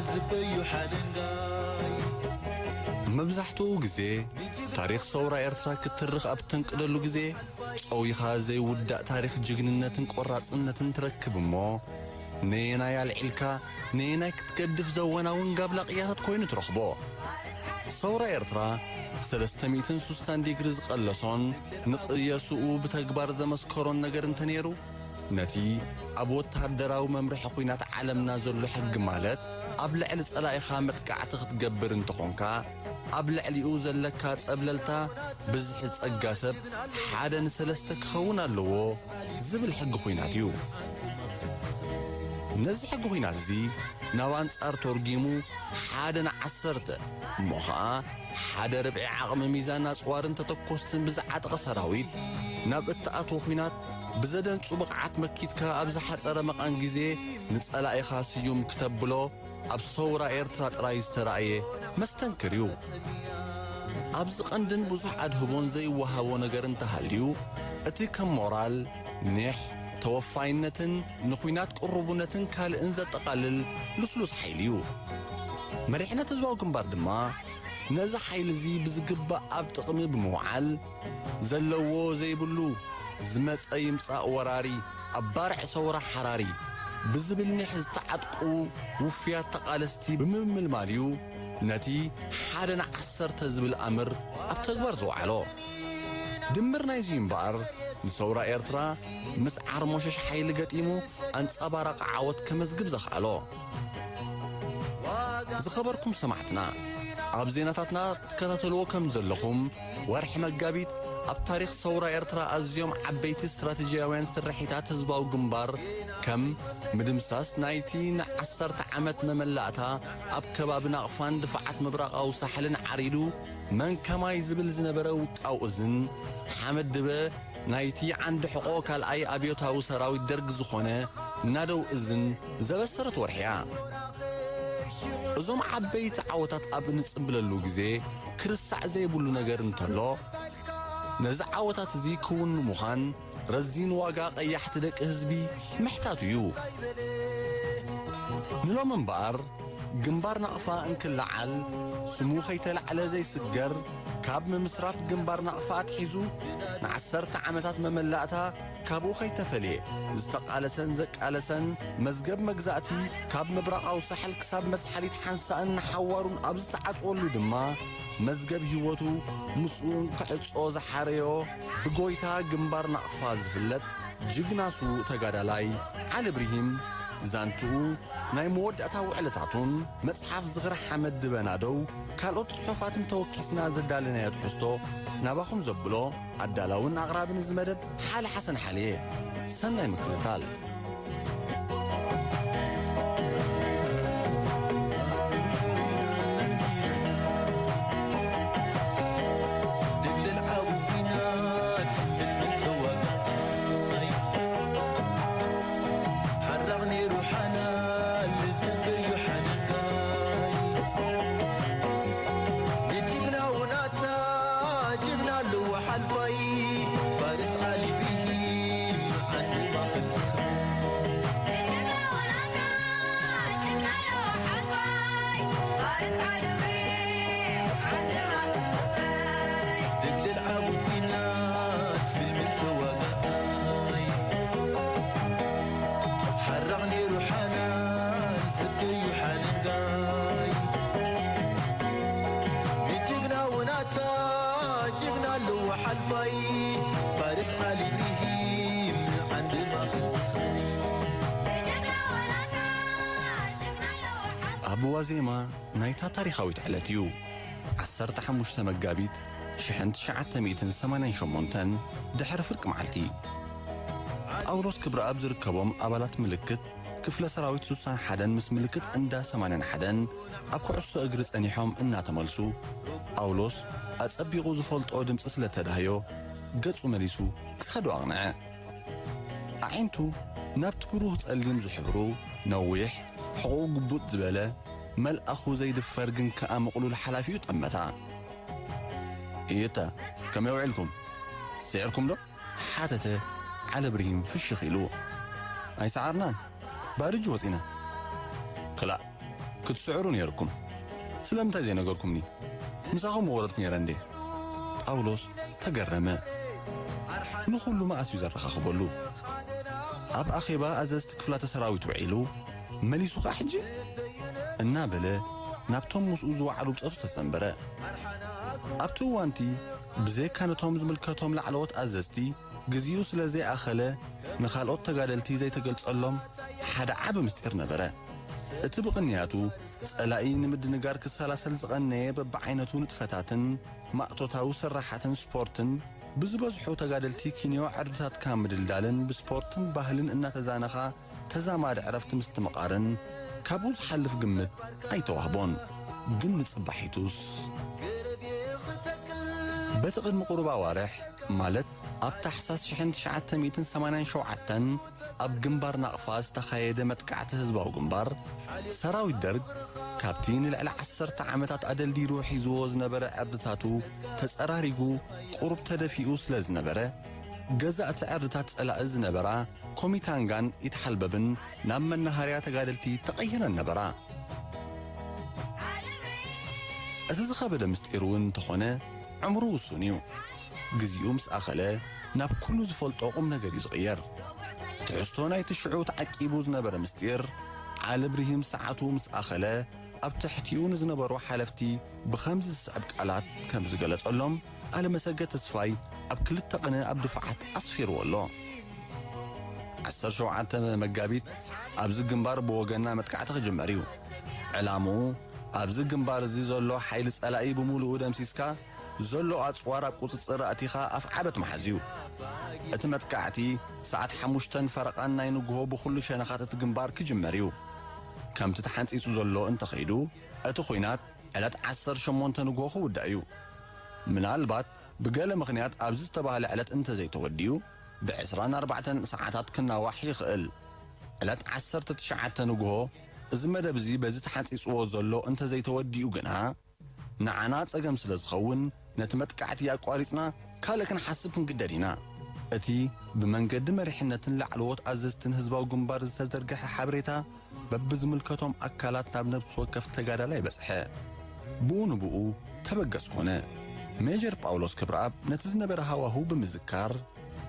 ዝበዩ ሓደንጋይ። መብዛሕትኡ ግዜ ታሪኽ ሰውራ ኤርትራ ክትርኽ ኣብ ተንቅደሉ ግዜ፣ ጸዊኻ ዘይውዳእ ታሪኽ ጅግንነትን ቆራጽነትን ትረክብ እሞ፣ ነየናይ ኣልዒልካ ነየናይ ክትገድፍ ዘወናውን ጋብላ ቅያታት ኮይኑ ትረኽቦ። ሰውራ ኤርትራ ሰለስተ ሚእትን ሱሳን ዲግሪ ዝቐለሶን ንቕየስኡ ብተግባር ዘመስከሮን ነገር እንተነይሩ፣ ነቲ ኣብ ወተሃደራዊ መምርሒ ኲናት ዓለምና ዘሎ ሕጊ፣ ማለት ኣብ ልዕሊ ጸላኢኻ መጥቃዕቲ ክትገብር እንተኾንካ፣ ኣብ ልዕሊኡ ዘለካ ጸብለልታ ብዝሒ ጸጋ ሰብ ሓደ ንሰለስተ ክኸውን ኣለዎ ዝብል ሕጊ ኲናት እዩ። ነዚ ሕጊ ኲናት እዚ ናብ ኣንጻር ተርጒሙ፣ ሓደ ንዓሰርተ እሞ ኸኣ ሓደ ርብዒ ዓቕሚ ሚዛን ኣጽዋርን ተተኮስትን ብዝዓጠቐ ሰራዊት ናብ እትኣትዎ ኲናት ብዘደንጹ ብቕዓት መኪትካ ኣብ ዝሓጸረ መቓን ግዜ ንጸላኢኻ ስዩም ክተብሎ ኣብ ሰውራ ኤርትራ ጥራይ ዝተራእየ መስተንክር እዩ። ኣብዚ ቀንድን ብዙሕ ኣድህቦን ዘይወሃቦ ነገር እንተሃልዩ፣ እቲ ከም ሞራል፣ ኒሕ፣ ተወፋይነትን ንኹናት ቅሩብነትን ካልእን ዘጠቓልል ልስሉስ ሓይሊ እዩ። መሪሕነት ህዝባዊ ግንባር ድማ ነዚ ሓይሊ እዚ ብዝግባእ ኣብ ጥቕሚ ብምውዓል፣ ዘለዎ ዘይብሉ ዝመጸ ይምጻእ ወራሪ፣ ኣብ ባርዕ ሰውራ ሓራሪ ብዝብል ኒሕ ዝተዓጥቁ ውፉያት ተቓለስቲ ብምምልማል እዩ ነቲ ሓደ ንዓሰርተ ዝብል ኣምር ኣብ ተግባር ዘውዓሎ። ድምር ናይዚ እምበኣር፣ ንሰውራ ኤርትራ ምስ ዓርሞሸሽ ሓይሊ ገጢሙ ኣንጸባራቒ ዓወት ከመዝግብ ዘኽኣሎ። ዝኸበርኩም ሰማዕትና፣ ኣብ ዜናታትና ትከታተልዎ ከም ዘለኹም፣ ወርሒ መጋቢት ኣብ ታሪኽ ሰውራ ኤርትራ ኣዝዮም ዓበይቲ ስትራቴጂያውያን ስርሒታት ህዝባዊ ግንባር፣ ከም ምድምሳስ ናይቲ ንዓሰርተ ዓመት መመላእታ ኣብ ከባቢ ናቕፋን ድፋዓት ምብራቓዊ ሳሕልን ዓሪዱ መን ከማይ ዝብል ዝነበረ ውቃው እዝን፣ ሓመድ ድበ ናይቲ ዓንዲ ሕቖ ካልኣይ ኣብዮታዊ ሰራዊት ደርግ ዝኾነ ናደው እዝን ዘበሰረት ወርሒ እያ። እዞም ዓበይቲ ዓወታት ኣብ እንጽንብለሉ ግዜ ክርሳዕ ዘይብሉ ነገር እንተሎ፣ ነዚ ዓወታት እዚ ክውን ንምዃን ረዚን ዋጋ ቀያሕቲ ደቂ ህዝቢ ምሕታቱ እዩ። ንሎም እምበኣር፣ ግንባር ናቕፋ እንክለዓል ስሙ ከይተላዕለ ዘይስገር፣ ካብ ምምስራት ግንባር ናቕፋ ኣትሒዙ ንዓሰርተ ዓመታት መመላእታ ካብኡ ከይተፈልየ ዝተቓለሰን ዘቃለሰን፣ መዝገብ መግዛእቲ ካብ ምብራቓዊ ሳሕል ክሳብ መስሓሊት ሓንሳእን ንሓዋሩን ኣብ ዝተዓጽወሉ ድማ፣ መዝገብ ህይወቱ ምስኡ እንክዕጾ ዝሓረዮ ብጎይታ ግንባር ናቕፋ ዝፍለጥ ጅግና ስዉእ ተጋዳላይ ዓሊ ብርሂም፣ ዛንትኡ ናይ መወዳእታ ውዕለታቱን መጽሓፍ ዝኽሪ ሓመድ ድበ ናደው ካልኦት ጽሑፋትን ተወኪስና ዘዳለናዮ ትሕዝቶ ናባኹም ዘብሎ ኣዳላውን ኣቕራብን እዚ መደብ ሓለ ሓሰን ሓልየ። ሰናይ ምክትታል። ድብልል ዓው ኲናት ምልምል ተዋጋኣይ ሓራቕ ነይሩ ሓላል ንዘበዩ ሓደጋይ ንጅግና ውናታ ጅግና ኣለዎ ሓልፋይ ፋርስ ዓሊ ብርሂም ዓንዲ ማእኸል ዝኽሪ ድብልል ዓው ኲናት ምልምል ተዋጋኣይ ሓራቕ ነይሩ ሓላል ዘበዩ ሓለንጋይ ንጅግና ውናታ ጅግና ኣለዎ ሓልፋይ ፋርስ ዓሊ ብርሂም ዓንዲ ማእኸል ዝኽሪ ኣብ ዋዜማ ናይታ ታሪኻዊት ዕለት እዩ። ዓሰርተ ሓሙሽተ መጋቢት ሽሕን ትሽዓተ ሚእትን ሰማንያን ሸሞንተን ድሕሪ ፍርቂ መዓልቲ፣ ጳውሎስ ክብረኣብ ዝርከቦም ኣባላት ምልክት ክፍለ ሰራዊት ሱሳን ሓደን ምስ ምልክት እንዳ ሰማንያን ሓደን ኣብ ኩዕሶ እግሪ ጸኒሖም እናተመልሱ፣ ጳውሎስ ኣጸቢቑ ዝፈልጦ ድምጺ ስለ ተዳህዮ፣ ገጹ መሊሱ ክሳዱ ኣቕንዐ። ኣዒንቱ ናብቲ ብሩህ ጸሊም ዝሕብሩ ነዊሕ፣ ሕቖኡ ግቡጥ ዝበለ፣ መልኣኹ ዘይድፈር ግን ከኣ ምቕሉል ሓላፊኡ ጠመታ። "እየታ፣ ከመይ ውዒልኩም? ስዒርኩም ዶ?" ሓተተ ዓሊ ብርሂም ፍሽኽ ኢሉ። "ኣይሰዓርናን፣ ባዶ እጅ ወጺና። ክላእ ክትስዕሩ ነይርኩም። ስለምንታይ ዘይነገርኩምኒ? ምሳኹም ምወረድኩ ነይረ እንዴ? ጳውሎስ ተገረመ። ንኹሉ መኣስ እዩ ዘረኻኽበሉ? ኣብ ኣኼባ ኣዘዝቲ ክፍላተ ሰራዊት ውዒሉ፣ መሊሱ ኸኣ ሕጂ? እናበለ ናብቶም ምስኡ ዝወዓሉ ብጸቱ ተጸንበረ። ኣብቲ እዋንቲ ብዘይካ ነቶም ዝምልከቶም ላዕለዎት ኣዘዝቲ ግዜኡ ስለ ዘይኣኸለ ንኻልኦት ተጋደልቲ ዘይተገልጸሎም ሓደ ዓቢ ምስጢር ነበረ። እቲ ብቕንያቱ ጸላኢ ንምድንጋር ክሰላሰል ዝቐነየ በብዓይነቱ ንጥፈታትን ማእቶታዊ ስራሓትን ስፖርትን ብዝበዝሑ ተጋደልቲ ኪንዮ ዕርድታትካ ምድልዳልን ብስፖርትን ባህልን እናተዛነኻ ተዛማዲ ዕረፍቲ ምስትምቓርን ካብኡ ዝሓልፍ ግምት ኣይተዋህቦን። ግን ንጽባሒቱስ በቲ ቅድሚ ቁሩብ ኣዋርሕ ማለት ኣብ ታሕሳስ ሽሕን ትሽዓተ ሚእትን ሰማንያን ሸውዓተን ኣብ ግንባር ናቕፋ ዝተኻየደ መጥቃዕቲ ህዝባዊ ግንባር ሰራዊት ደርግ ካብቲ ንልዕሊ ዓሰርተ ዓመታት ኣደልዲሉ ሒዝዎ ዝነበረ ዕርድታቱ ተጸራሪጉ ቁሩብ ተደፊኡ ስለ ዝነበረ ገዛእቲ ዕርድታት ጸላኢ ዝነበራ ኮሚታንጋን ኢትሓልበብን ናብ መናሃርያ ተጋደልቲ ተቐይረን ነበራ። እቲ ዝኸበደ ምስጢር እውን እንተኾነ ዕምሩ ውሱን እዩ። ግዜኡ ምስ ኣኸለ ናብ ኩሉ ዝፈልጦ ቁም ነገር እዩ ዝቕየር። ትሕዝቶ ናይቲ ሽዑ ተዓቂቡ ዝነበረ ምስጢር ዓሊ ብርሂም ሰዓቱ ምስ ኣኸለ ኣብ ትሕቲኡ ንዝነበሩ ሓለፍቲ ብኸምዚ ዝስዕብ ቃላት ከም ዝገለጸሎም ኣለመሰገድ ተስፋይ ኣብ ክልተ ቅነ ኣብ ድፋዓት ኣስፊርዎ ኣሎ። ዓሰርተ ሸውዓተ መጋቢት ኣብዚ ግንባር ብወገንና መጥቃዕቲ ክጅመር እዩ። ዕላምኡ ኣብዚ ግንባር እዚ ዘሎ ሓይሊ ጸላኢ ብምሉኡ ደምሲስካ ዘሎ ኣጽዋር ኣብ ቁጽጽር ኣእቲኻ ኣፍዓበት ምሓዝ እዩ። እቲ መጥቃዕቲ ሰዓት ሓሙሽተን ፈረቓን ናይ ንግሆ ብኹሉ ሸነኻት እቲ ግንባር ክጅመር እዩ። ከምቲ ተሓንጺጹ ዘሎ እንተኸይዱ እቲ ኹናት ዕለት ዓሰርተ ሸሞንተ ንግሆ ክውዳእ እዩ። ምናልባት ብገለ ምኽንያት ኣብዚ ዝተባህለ ዕለት እንተዘይተወዲኡ ብዕስራን ኣርባዕተን ሰዓታት ክናዋሕ ይኽእል። ዕለት ዓሰርተ ትሽዓተ ንግሆ እዚ መደብ እዚ በዚ ተሓንጺጽዎ ዘሎ እንተዘይተወዲኡ ግና ንዓና ጸገም ስለ ዝኸውን ነቲ መጥቃዕቲ ኣቋሪጽና ካልእ ክንሓስብ ክንግደድ ኢና። እቲ ብመንገዲ መሪሕነትን ላዕለዎት ኣዘዝትን ህዝባዊ ግንባር ዝተዘርግሐ ሓበሬታ በብዝምልከቶም ኣካላት ናብ ነብሲ ወከፍ ተጋዳላይ በጽሐ። ብኡ ንብኡ ተበገስ ኮነ። ሜጀር ጳውሎስ ክብረኣብ ነቲ ዝነበረ ሃዋህው ብምዝካር፣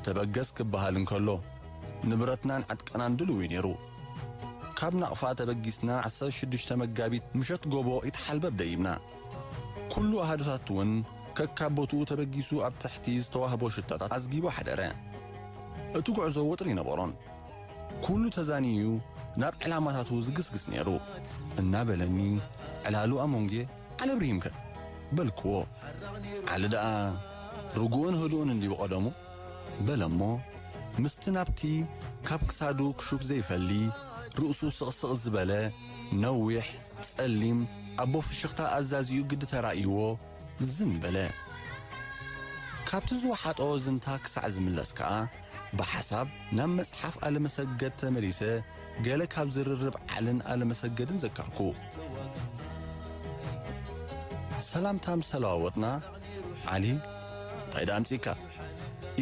ተበገስ ክበሃል እንከሎ፣ ንብረትናን ዕጥቅናን ድሉው እዩ ነይሩ። ካብ ናቕፋ ተበጊስና ዓሰርተ ሽዱሽተ መጋቢት ምሸት ጎቦ ኢትሓልበብ ደይብና። ኩሉ ኣሃዱታት እውን ከካብ ቦትኡ ተበጊሱ ኣብ ትሕቲ ዝተዋህቦ ሽቶታት ኣዝጊቡ ሓደረ። እቲ ጉዕዞ ወጥሪ ነበሮን። ኩሉ ተዛንዩ ናብ ዕላማታቱ ዝግስግስ ነይሩ። እናበለኒ ዕላሉ ኣሞንጌ፣ "ዓሊ እብርሂምከ?" በልክዎ። ዓሊ ደኣ ርጉእን ህዱእን እንዲ ብቐደሙ በለሞ፣ ምስቲ ናብቲ ካብ ክሳዱ ክሹፍ ዘይፈሊ ርእሱ ስቕስቕ ዝበለ ነዊሕ ጸሊም ኣቦ ፍሽኽታ ኣዛዚኡ ግዲ ተራእይዎ ዝን በለ። ካብቲ ዝወሓጦ ዝንታ ክሳዕ ዝምለስ ከኣ ብሓሳብ ናብ መጽሓፍ ኣለመሰገድ ተመሊሰ ገለ ካብ ዝርርብ ዓልን ኣለመሰገድን ዘከርኩ። ሰላምታ ምስ ተለዋወጥና፣ ዓሊ፣ "እንታይ ደኣ ኣምጺእካ?"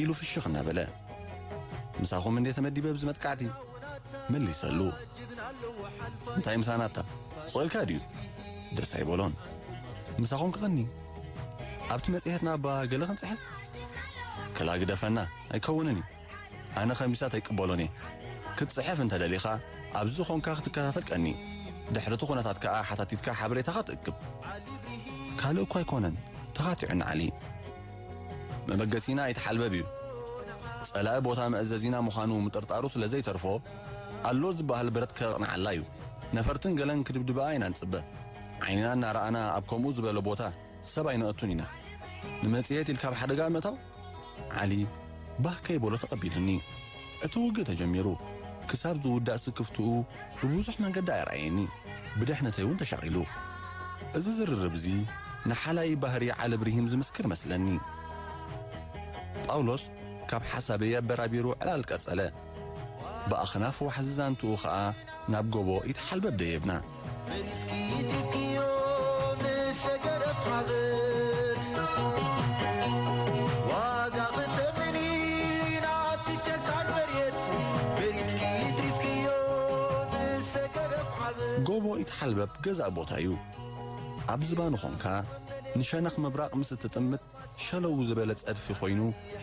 ኢሉ ፍሽኽ እናበለ፣ "ምሳኹም እንዴ ተመዲበ ኣብዚ መጥቃዕቲ?" መሊሰሉ። "እንታይ ምሳናታ? ስቕ ኢልካ ድዩ?" ደስ ኣይበሎን። "ምሳኹም ክቐኒ? ኣብቲ መጽሔትና እባ ገለ ክንጽሕፍ?" "ክላ ግደፈና፣ ኣይከውንን እዩ። ኣነ ከሚሳት ኣይቅበሎን እየ። ክትጽሕፍ እንተ ደሊኻ፣ ኣብዚ ኾንካ ክትከታተል ቀኒ። ድሕሪ እቲ ኩነታት ከኣ ሓታቲትካ ሓበሬታኻ ትእክብ። ካልእ እኳ ኣይኮነን፣ ተኻቲዑኒ ዓሊ። መበገሲና ኣይትሓልበብ እዩ። ጸላኢ ቦታ መእዘዚና ምዃኑ ምጥርጣሩ ስለ ዘይተርፎ፣ ኣሎ ዝበሃል ብረት ከቕንዓላ እዩ። ነፈርትን ገለን ክድብድብኣ ኢና ንጽበ። ዓይንና እናረኣና ኣብ ከምኡ ዝበለ ቦታ ሰብ ኣይነእቱን ኢና። ንመጽሔት ኢልካ ኣብ ሓደጋ ምእታው?" ዓሊ ባህ ከይበሎ ተቐቢሉኒ። እቲ ውግእ ተጀሚሩ ክሳብ ዝውዳእ ስክፍትኡ ብብዙሕ መንገዲ ኣየርኣየኒ። ብድሕነተይ እውን ተሻቒሉ። እዚ ዝርርብ እዚ ንሓላይ ባህሪ ዓሊ እብርሂም ዝምስክር መስለኒ። ጳውሎስ ካብ ሓሳበይ ኣበራቢሩ ዕላል ቀጸለ። ብኣኽናፍ ዋሕዚ ዛንትኡ ኸኣ ናብ ጎቦ ኢትሓልበብ ደየብና። መሪጽኪ ድክዮ ምስ ሰገረ ፋብት ዋጋ ክተምኒ ናብቲ ጨካን መሬት መሪጽኪ ድሪፍክዮ ምስ ሰገረ ፋብት ጎቦ ኢትሓልበብ ገዛእ ቦታ እዩ። ኣብ ዝባኑ ኾንካ ንሸነኽ ምብራቕ ምስ እትጥምት ሸለው ዝበለ ጸድፊ ኮይኑ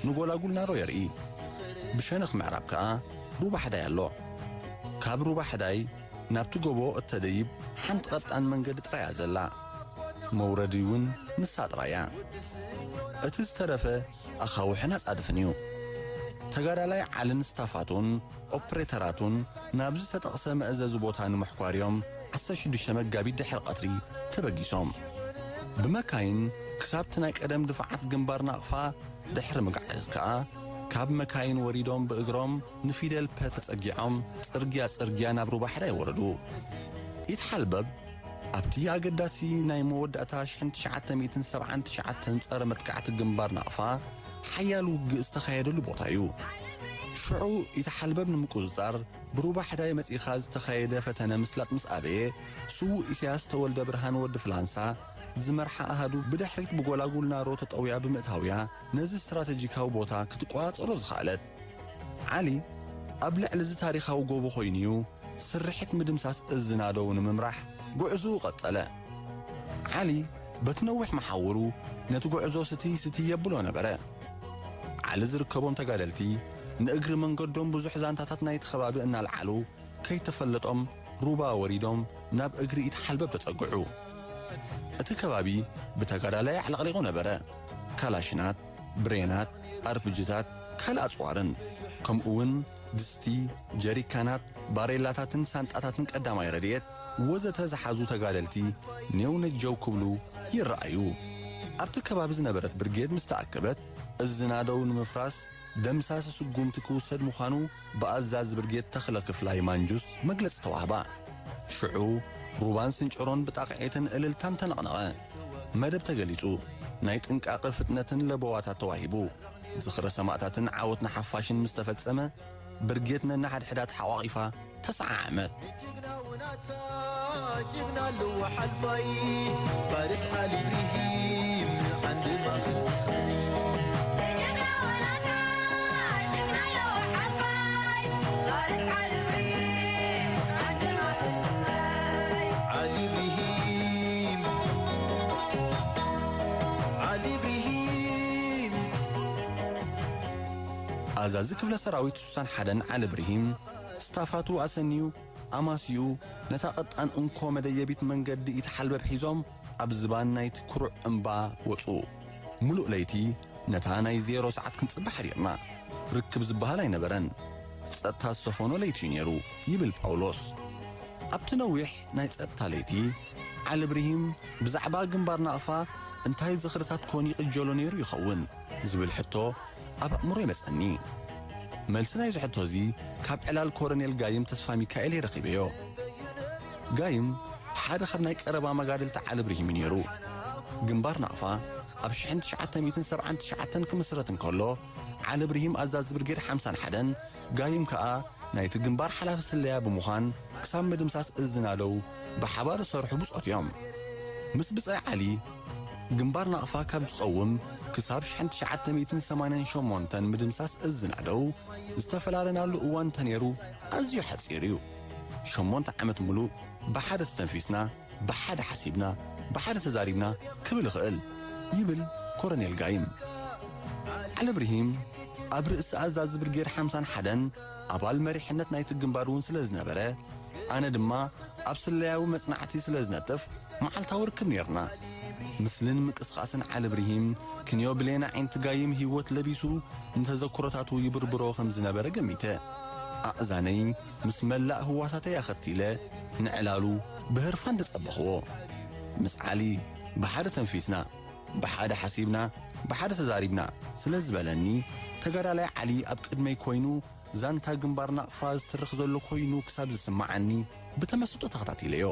ንጎላጉል ናሮ የርኢ። ብሸነኽ ምዕራብ ከኣ ሩባ ሕዳይ ኣሎ። ካብ ሩባ ሕዳይ ናብቲ ጎቦ እተደይብ ሓንቲ ቀጣን መንገዲ ጥራይ እያ ዘላ። መውረዲ እውን ንሳ ጥራይ እያ። እቲ ዝተረፈ ኣኻውሕን ኣጻድፍን እዩ። ተጋዳላይ ዓልን ስታፋቱን ኦፕሬተራቱን ናብዚ ዝተጠቕሰ መእዘዚ ቦታ ንምሕኳር እዮም ዓሰርተ ሽዱሽተ መጋቢት ድሕሪ ቀትሪ ተበጊሶም። ብመካይን ክሳብቲ ናይ ቀደም ድፋዓት ግንባር ናቕፋ ድሕሪ ምግዓዝ ከኣ፣ ካብ መካይን ወሪዶም ብእግሮም ንፊደል ፐ ተጸጊዖም ጽርግያ ጽርግያ ናብ ሩባ ሕዳይ ወረዱ። ኢትሓልበብ ኣብቲ ኣገዳሲ ናይ መወዳእታ ሽሕን ትሽዓተ ሚእትን ሰብዓን ትሽዓተን ጸረ መጥቃዕቲ ግንባር ናቕፋ ሓያል ውግእ ዝተኻየደሉ ቦታ እዩ። ሽዑ ኢትሓልበብ ንምቁጽጻር ብሩባ ሕዳይ መጺኻ ዝተኻየደ ፈተነ ምስላጥ ምስ ኣበየ፣ ስዉእ ኢሳያስ ተወልደ ብርሃን ወዲ ፍላንሳ ዝመርሓ ኣሃዱ ብድሕሪት ብጎላጉል ናሮ ተጠውያ ብምእታውያ ነዚ ስትራተጂካዊ ቦታ ክትቆጻጸሮ ዝኸኣለት። ዓሊ ኣብ ልዕሊ እዚ ታሪኻዊ ጎቦ ኮይኑ'ዩ ስርሒት ምድምሳስ እዝናደው ንምምራሕ ጉዕዞኡ ቀጸለ። ዓሊ በቲ ነዊሕ መሓውሩ ነቲ ጉዕዞ ስቲ ስቲ የብሎ ነበረ። ዓሊ ዝርከቦም ተጋደልቲ ንእግሪ መንገዶም ብዙሕ ዛንታታት ናይቲ ከባቢ እናልዓሉ ከይተፈለጦም ሩባ ወሪዶም ናብ እግሪ ኢትሓልበብ ተጸግዑ። እቲ ከባቢ ብተጋዳላይ ኣዕለቕሊቑ ነበረ። ካላሽናት፣ ብሬናት፣ ኣርፕጅታት፣ ካልእ ኣጽዋርን፣ ከምኡውን ድስቲ፣ ጀሪካናት፣ ባሬላታትን ሳንጣታትን ቀዳማይ ረድኤት ወዘተ ዝሓዙ ተጋደልቲ ኔው ነጀው ክብሉ ይረኣዩ። ኣብቲ ከባቢ ዝነበረት ብርጌድ ምስ ተኣከበት፣ እዝናደው ንምፍራስ ደምሳሲ ስጉምቲ ክውሰድ ምዃኑ ብኣዛዚ ብርጌድ ተኽለ ክፍላይ ማንጁስ መግለጺ ተዋህባ። ሽዑ ሩባን ስንጭሮን ብጣቕዒትን እልልታን ተነቕነቐ። መደብ ተገሊጹ። ናይ ጥንቃቐ ፍጥነትን ለበዋታት ተዋሂቡ። ዝኽረ ሰማእታትን ዓወት ንሓፋሽን ምስ ተፈጸመ፣ ብርጌድ ነንሓድሕዳ ተሓቋቒፋ ተሰዓዓመት። ጅግና ኣለዎ ሓልፋይ ፋርስ ዓሊ ኢብራሂም ዓንዲ ማእኸል ዝኽሪ። ዓሊ ኢብራሂም ዓሊ ኢብራሂም ኣዛዚ ክፍለ ሰራዊት ስሳን ሓደን ዓሊ ኢብራሂም ስታፋቱ ኣሰንዩ ኣማስይኡ ነታ ቀጣን እንኮ መደየቢት መንገዲ ኢትሓልበብ ሒዞም ኣብ ዝባን ናይቲ ኩሩዕ እምባ ወጹ። ምሉእ ለይቲ ነታ ናይ ዜሮ ሰዓት ክንጽበ ሓዲርና። ርክብ ዝበሃል ኣይነበረን። ጸጥታ ዝሰፈኖ ለይቲ እዩ ነይሩ ይብል ጳውሎስ። ኣብቲ ነዊሕ ናይ ጸጥታ ለይቲ ዓሊ ኢብራሂም ብዛዕባ ግንባር ናቕፋ እንታይ ዝኽርታት ኮን ይቕጀሎ ነይሩ ይኸውን ዝብል ሕቶ ኣብ ኣእምሮ ይመጸኒ። መልሲ ናይዚ ሕቶ እዚ ካብ ዕላል ኮረኔል ጋይም ተስፋ ሚካኤል የረኺበዮ። ጋይም ሓደ ካብ ናይ ቀረባ መጋድልቲ ዓሊ ኢብራሂም እዩ ነይሩ። ግንባር ናቕፋ ኣብ ሽሕን ትሽዓተ ሚእትን ሰብዓን ትሽዓተን ክምስረት እንከሎ ዓሊ ኢብራሂም ኣዛዚ ብርጌድ ሓምሳን ሓደን ጋይም ከኣ ናይቲ ግንባር ሓላፊ ስለያ ብምዃን ክሳብ ምድምሳስ እዝናደው ብሓባር ዝሰርሑ ብጾት እዮም። ምስ ብጻይ ዓሊ ግንባር ናቕፋ ካብ ዝቐውም ክሳብ ሽሕን ትሽዓተ ሚእትን ሰማንያን ሸሞንተን ምድምሳስ እዝናደው ዝተፈላለናሉ እዋን እንተነይሩ ኣዝዩ ሓጺር እዩ። ሸሞንተ ዓመት ምሉእ ብሓደ ተስተንፊስና፣ ብሓደ ሓሲብና፣ ብሓደ ተዛሪብና ክብል እኽእል ይብል ኮረኔል ጋይም። ዓሊ ኢብራሂም ኣብ ርእሲ ኣዛዚ ብርጌድ ሓምሳን ሓደን ኣባል መሪሕነት ናይቲ ግንባር እውን ስለ ዝነበረ፣ ኣነ ድማ ኣብ ስለያዊ መጽናዕቲ ስለ ዝነጥፍ መዓልታዊ ርክብ ነይርና። ምስልን ምንቅስቓስን ዓሊ ኢብራሂም ክንዮ ብሌን ኣዒንቲ ጋይም ህይወት ለቢሱ ንተዘክሮታቱ ይብርብሮ ከም ዝነበረ ገሚተ። ኣእዛነይ ምስ መላእ ህዋሳተይ ኣኸቲለ ንዕላሉ ብህርፋን ተጸበኽዎ። ምስ ዓሊ ብሓደ ተንፊስና፣ ብሓደ ሓሲብና፣ ብሓደ ተዛሪብና ስለ ዝበለኒ፣ ተጋዳላይ ዓሊ ኣብ ቅድመይ ኮይኑ ዛንታ ግንባር ናቕፋ ዝትርኽ ዘሎ ኮይኑ ክሳብ ዝስምዓኒ ብተመስጦ ተኸታቲለዮ።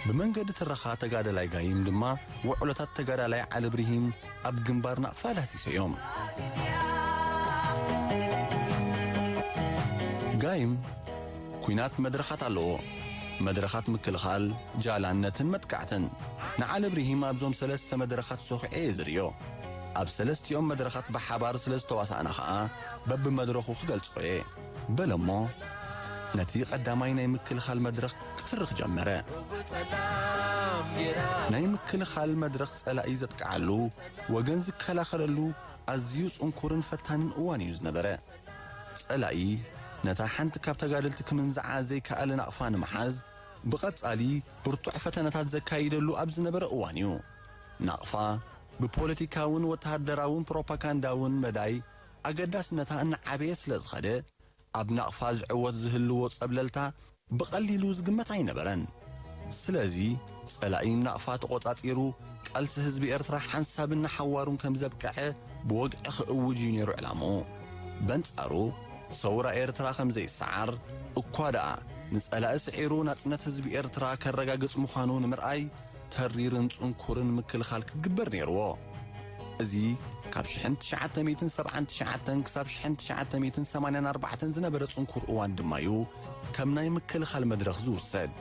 ብመንገዲ ትረኻ ተጋዳላይ ጋይም ድማ ውዕሎታት ተጋዳላይ ዓሊ ኢብራሂም ኣብ ግንባር ናቕፋ ዳህሲሰዮም። ጋይም ኲናት መድረኻት ኣለዎ። መድረኻት ምክልኻል፣ ጃላነትን መጥቃዕትን። ንዓሊ ኢብራሂም ኣብዞም ሰለስተ መድረኻት ሶኺዐ እየ ዝርእዮ። ኣብ ሰለስቲኦም መድረኻት ብሓባር ስለ ዝተዋሳእና ኸኣ በብመድረኹ ክገልጾ እየ በለ እሞ፣ ነቲ ቀዳማይ ናይ ምክልኻል መድረኽ ክትርኽ ጀመረ። ናይ ምክልኻል መድረኽ ጸላኢ ዘጥቅዓሉ፣ ወገን ዝከላኸለሉ ኣዝዩ ጽንኩርን ፈታንን እዋን እዩ ዝነበረ። ጸላኢ ነታ ሓንቲ ካብ ተጋደልቲ ክምንዝዓ ዘይከኣለ ናቕፋ ንምሓዝ፣ ብቐጻሊ ብርቱዕ ፈተነታት ዘካይደሉ ኣብ ዝነበረ እዋን እዩ። ናቕፋ ብፖለቲካውን ወተሃደራውን ፕሮፓጋንዳውን መዳይ ኣገዳስነታ እናዓበየ ስለ ዝኸደ፣ ኣብ ናቕፋ ዝዕወት ዝህልዎ ጸብለልታ ብቐሊሉ ዝግመት ኣይነበረን። ስለዚ፣ ጸላኢ ናቕፋ ተቖጻጺሩ፣ ቃልሲ ህዝቢ ኤርትራ ሓንሳብን ንሓዋሩን ከም ዘብቅዐ ብወግዒ ክእውጅ እዩ ነይሩ ዕላምኡ። በንጻሩ፣ ሰውራ ኤርትራ ከም ዘይሰዓር፣ እኳ ደኣ ንጸላኢ ስዒሩ ናጽነት ህዝቢ ኤርትራ ከረጋግጽ ምዃኑ ንምርኣይ፣ ተሪርን ጽንኩርን ምክልኻል ክግበር ነይርዎ። እዚ ካብ ሽሕን ትሽዓተ ሚእትን ሰብዓን ትሽዓተን ክሳብ ሽሕን ትሽዓተ ሚእትን ሰማንያን ኣርባዕተን ዝነበረ ጽንኩር እዋን ድማ እዩ ከም ናይ ምክልኻል መድረኽ ዝውሰድ።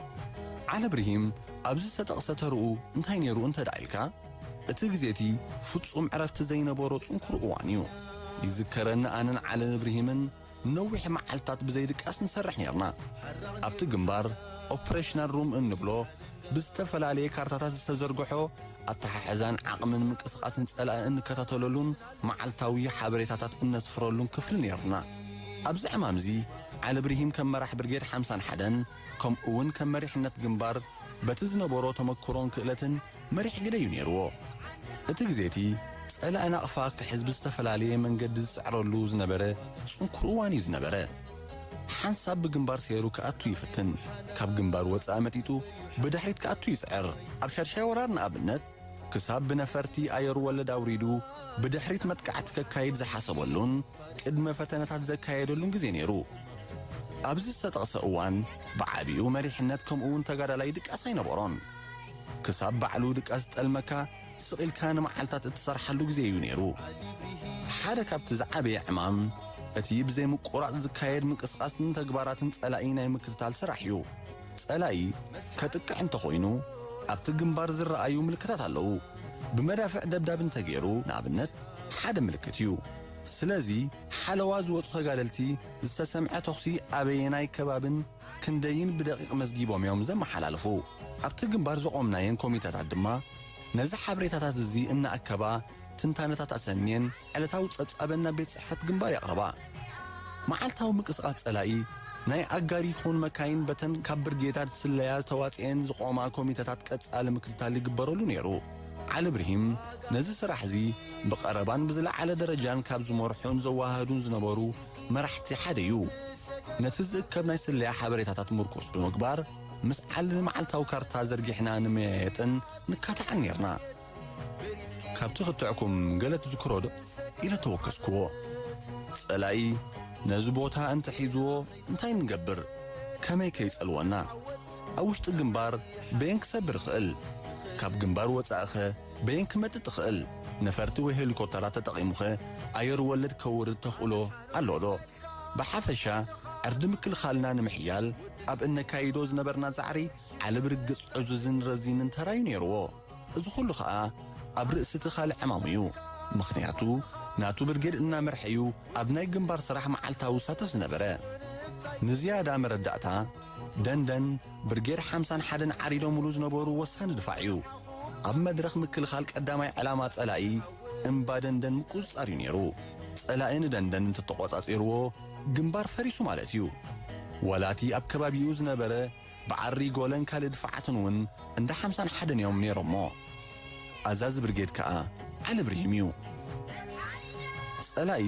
ዓሊ እብርሂም ኣብዚ ዝተጠቕሰ ተርኡ እንታይ ነይሩ እንተ ደኣ ኢልካ፣ እቲ ግዜ እቲ ፍጹም ዕረፍቲ ዘይነበሮ ጽንኩር እዋን እዩ። ይዝከረኒ ኣነን ዓሊ እብርሂምን ነዊሕ መዓልታት ብዘይ ድቃስ ንሰርሕ ኔርና። ኣብቲ ግንባር ኦፕሬሽናል ሩም እንብሎ ብዝተፈላለየ ካርታታት ዝተዘርግሖ ኣተሓሕዛን ዓቕምን ምንቅስቓስን ጸላኢ እንከታተለሉን መዓልታዊ ሓበሬታታት እነስፍረሉን ክፍሊ ኔርና። ኣብዚ ዕማምዚ ዓሊ እብርሂም ከም መራሕ ብርጌድ ሓምሳን ሓደን ከምኡ እውን ከም መሪሕነት ግንባር በቲ ዝነበሮ ተመክሮን ክእለትን መሪሕ ግደ እዩ ነይርዎ። እቲ ግዜ እቲ ጸላኢ ናቕፋ ክሕዝ ብዝተፈላለየ መንገዲ ዝጽዕረሉ ዝነበረ ጽንኩር እዋን እዩ ዝነበረ። ሓንሳብ ብግንባር ሰይሩ ክኣቱ ይፍትን። ካብ ግንባር ወጻኢ መጢጡ ብድሕሪት ክኣቱ ይጽዕር። ኣብ ሻድሻይ ወራር ንኣብነት፣ ክሳብ ብነፈርቲ ኣየር ወለድ ኣውሪዱ ብድሕሪት መጥቃዕቲ ከካይድ ዝሓሰበሉን ቅድመ ፈተነታት ዘካየደሉን ግዜ ነይሩ። ኣብዚ ዝተጠቕሰ እዋን ብዓቢኡ መሪሕነት ከምኡ እውን ተጋዳላይ ድቃስ ኣይነበሮን። ክሳብ ባዕሉ ድቃስ ዝጠልመካ ስቕ ኢልካ ንመዓልታት እትሰርሓሉ ግዜ እዩ ነይሩ። ሓደ ካብቲ ዝዓበየ ዕማም እቲ ብዘይ ምቁራጽ ዝካየድ ምንቅስቓስን ተግባራትን ጸላኢ ናይ ምክትታል ስራሕ እዩ። ጸላኢ ከጥቅዕ እንተኾይኑ ኣብቲ ግንባር ዝረኣዩ ምልክታት ኣለዉ። ብመዳፍዕ ደብዳብ እንተገይሩ ንኣብነት ሓደ ምልክት እዩ። ስለዚ ሓለዋ ዝወጹ ተጋደልቲ ዝተሰምዐ ተኹሲ ኣበየናይ ከባብን ክንደይን ብደቂቕ መዝጊቦም እዮም ዘመሓላልፉ። ኣብቲ ግንባር ዘቖምናየን ኮሚተታት ድማ ነዚ ሓበሬታታት እዚ እናኣከባ ትንታነታት ኣሰንየን ዕለታዊ ጸብጻበን ናብ ቤት ጽሕፈት ግንባር የቕርባ። መዓልታዊ ምንቅስቓስ ጸላኢ ናይ ኣጋር ይኹን መካይን በተን ካብ ብርጌዳት ስለያ ዝተዋጽኤን ዝቖማ ኮሚተታት ቀጻሊ ምክትታል ይግበረሉ ነይሩ። ዓሊ እብርሂም ነዚ ስራሕ እዚ ብቐረባን ብዝለዓለ ደረጃን ካብ ዝመርሑን ዘወሃህዱን ዝነበሩ መራሕቲ ሓደ እዩ። ነቲ ዝእከብ ናይ ስለያ ሓበሬታታት ምርኩስ ብምግባር ምስ ዓሊ ንመዓልታዊ ካርታ ዘርጊሕና ንመያየጥን ንካታዕን ነይርና። ካብቲ ክትዕኩም ገለ ትዝክሮ ዶ? ኢለ ተወከስክዎ። ጸላኢ ነዚ ቦታ እንተሒዝዎ እንታይ ንገብር? ከመይ ከይጸልወና? ኣብ ውሽጢ ግንባር በየን ክሰብር ይኽእል? ካብ ግንባር ወጻእኸ በየን ክመጥጥ ይኽእል? ነፈርቲ ወይ ሄሊኮፕተራት ተጠቒሙኸ ኣየር ወለድ ከውርድ ተኽእሎ ኣሎ ዶ? ብሓፈሻ ዕርዲ ምክልኻልና ንምሕያል ኣብ እነካይዶ ዝነበርና ጻዕሪ ዓሊ ብርግጽ ዕዙዝን ረዚንን ተራዩ ነይርዎ። እዚ ኩሉ ኸኣ ኣብ ርእሲ እቲ ካልእ ዕማሙ እዩ። ምኽንያቱ ናቱ ብርጌድ እናመርሐ እዩ ኣብ ናይ ግንባር ስራሕ መዓልታዊ ዝሳተፍ ዝነበረ። ንዝያዳ መረዳእታ ደንደን ብርጌድ ሓምሳን ሓደን ዓሪዶምሉ ዝነበሩ ወሳኒ ድፋዕ እዩ። ኣብ መድረኽ ምክልኻል ቀዳማይ ዕላማ ጸላኢ እምባ ደንደን ምቁጽጻር እዩ ነይሩ። ጸላኢ ንደንደን እንተተቖጻጺርዎ ግንባር ፈሪሱ ማለት እዩ። ዋላ እቲ ኣብ ከባቢኡ ዝነበረ ብዓሪ ጎለን ካልእ ድፋዓትን እውን እንዳ ሓምሳን ሓደን እዮም ነይሮሞ። ኣዛዚ ብርጌድ ከኣ ዓሊ እብርሂም እዩ። ጸላኢ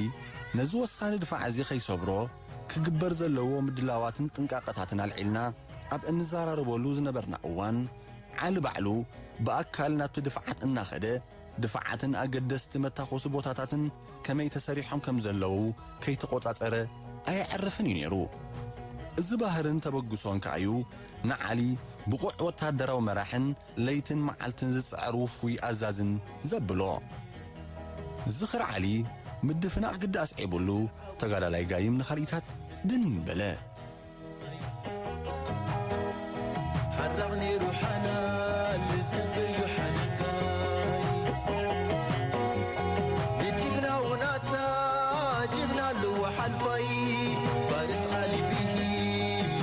ነዚ ወሳኒ ድፋዕ እዚ ከይሰብሮ ክግበር ዘለዎ ምድላዋትን ጥንቃቐታትን ኣልዒልና ኣብ እንዘራረበሉ ዝነበርና እዋን ዓሊ ባዕሉ ብኣካል ናብቲ ድፍዓት እናኸደ ድፍዓትን ኣገደስቲ መታኾሲ ቦታታትን ከመይ ተሰሪሖም ከም ዘለዉ ከይተቖጻጸረ ኣየዕርፍን እዩ ነይሩ። እዚ ባህርን ተበግሶን ከኣዩ ንዓሊ ብቑዕ ወታደራዊ መራሕን ለይትን መዓልትን ዝጽዕር ውፉይ ኣዛዝን ዘብሎ። ዝኽሪ ዓሊ ምድፍናቕ ግዲ ኣስዒቡሉ ተጋዳላይ ጋይም ንኻልኢታት ድን በለ። ሓራቕ ነይሩ ሓላል ዝብል እዩ ሓልፋይ። ንጅግና ውናታ ጅግና ኣለዎ ሓልፋይ። ፋርስ ዓሊ ኢብራሂም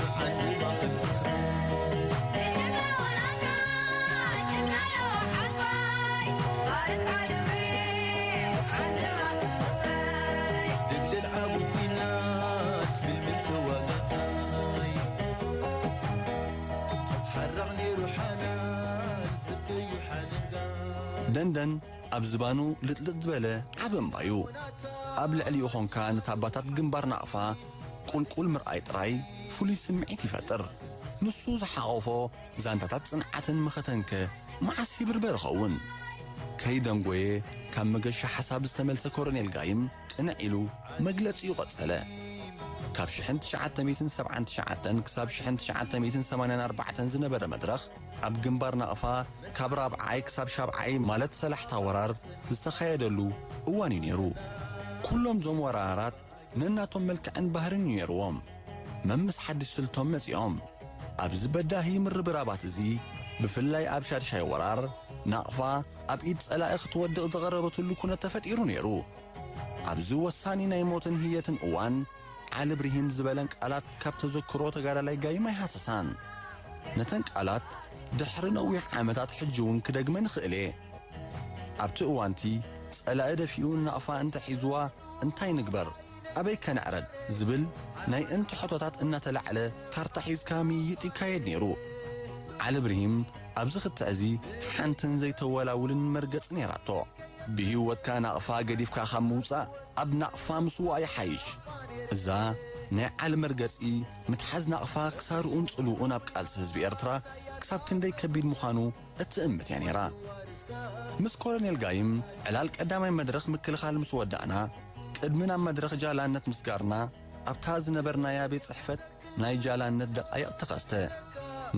ደንደን ኣብ ዝባኑ ልጥልጥ ዝበለ ዓቢ እምባዩ። ኣብ ልዕሊኡ ኾንካ ንታባታት ግንባር ናቕፋ ቁልቁል ምርኣይ ጥራይ ፍሉይ ስምዒት ይፈጥር። ንሱ ዝሓቖፎ ዛንታታት ጽንዓትን መኸተንከ መዓስ ይብርበር ኸውን? ከይደንጎየ ካብ መገሻ ሓሳብ ዝተመልሰ ኮሎኔል ጋይም ቅንዕ ኢሉ መግለጺኡ ቀጸለ። ካብ ሽሕን ትሽዓተ ሚእትን ሰብዓን ትሽዓተን ክሳብ ሽሕን ትሽዓተ ሚእትን ሰማንያን ኣርባዕተን ዝነበረ መድረኽ ኣብ ግንባር ናቕፋ ካብ ራብዓይ ክሳብ ሻብዓይ ማለት ሰላሕታ ወራር ዝተኻየደሉ እዋን እዩ ነይሩ። ኩሎም ዞም ወራራት ነናቶም መልክዕን ባህርን እዩ ነይርዎም። መምስ ሓድሽ ስልቶም መጺኦም። ኣብዚ በዳሂ ምርብራባት እዚ ብፍላይ ኣብ ሻድሻይ ወራር ናቕፋ ኣብ ኢድ ጸላኢ ክትወድቕ ዝቐረበትሉ ኩነት ተፈጢሩ ነይሩ። ኣብዚ ወሳኒ ናይ ሞትን ህየትን እዋን ዓሊ ብርሂም ዝበለን ቃላት ካብ ተዘክሮ ተጋዳላይ ጋይም ኣይሃሰሳን። ነተን ቃላት ድሕሪ ነዊሕ ዓመታት ሕጂ እውን ክደግመን እኽእል እየ። ኣብቲ እዋንቲ ጸላኢ ደፊኡ ንናቕፋ እንተሒዝዋ እንታይ ንግበር? ኣበይ ከነዕረድ? ዝብል ናይ እንተ ሕቶታት እናተላዕለ ካርታ ሒዝካ ምይይጥ ይካየድ ነይሩ። ዓሊ ብርሂም ኣብዚ ክትዕ እዚ ሓንትን ዘይተወላውልን መርገጽ ነይራቶ። ብህይወትካ ናቕፋ ገዲፍካ ካብ ምውጻእ ኣብ ናቕፋ ምስዋእ ይሓይሽ። እዛ ናይ ዓሊ መርገጺ ምትሓዝ ናቕፋ ክሳርኡን ጽልኡን ኣብ ቃልሲ ህዝቢ ኤርትራ ክሳብ ክንደይ ከቢድ ምዃኑ እትእምት እያ ነይራ። ምስ ኮሎኔል ጋይም ዕላል ቀዳማይ መድረኽ ምክልኻል ምስ ወዳእና ቅድሚ ናብ መድረኽ ጃላነት ምስጋርና ኣብታ ዝነበርናያ ቤት ጽሕፈት ናይ ጃላነት ደቃይቕ ተኸስተ።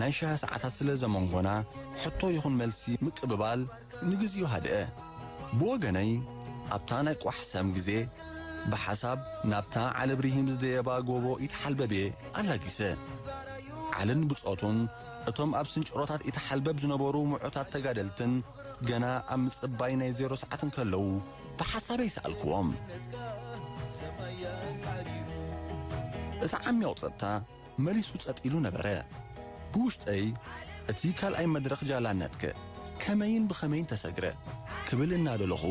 ናይ ሻሂ ሰዓታት ስለ ዘመንጎና ሕቶ ይኹን መልሲ ምቅብባል ንግዚኡ ሃድአ። ብወገነይ ኣብታ ናይ ቋሕ ሰም ግዜ ብሓሳብ ናብታ ዓሊ ብርሂም ዝደየባ ጎቦ ኢትሓልበብ እየ ኣላጊሰ። ዓልን ብጾቱን እቶም ኣብ ስንጭሮታት ኢትሓልበብ ዝነበሩ ምዑታት ተጋደልትን ገና ኣብ ምጽባይ ናይ ዜሮ ሰዓት እንከለዉ ብሓሳበይ ሰኣልክዎም። እቲ ዓሚቕ ጸጥታ መሊሱ ጸጥ ኢሉ ነበረ። ብውሽጠይ እቲ ካልኣይ መድረኽ ጃላነትከ ከመይን ብኸመይን ተሰግረ ክብል እናደለኹ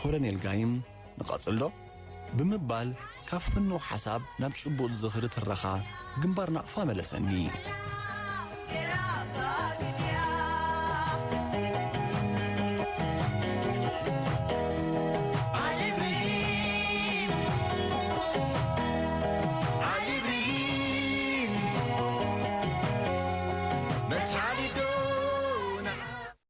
ኮሎኔል ጋይም ንቐጽልዶ ብምባል ካብ ፍኑው ሓሳብ ናብ ጭቡጥ ዝኽሪ ትረኻ ግንባር ናቕፋ መለሰኒ።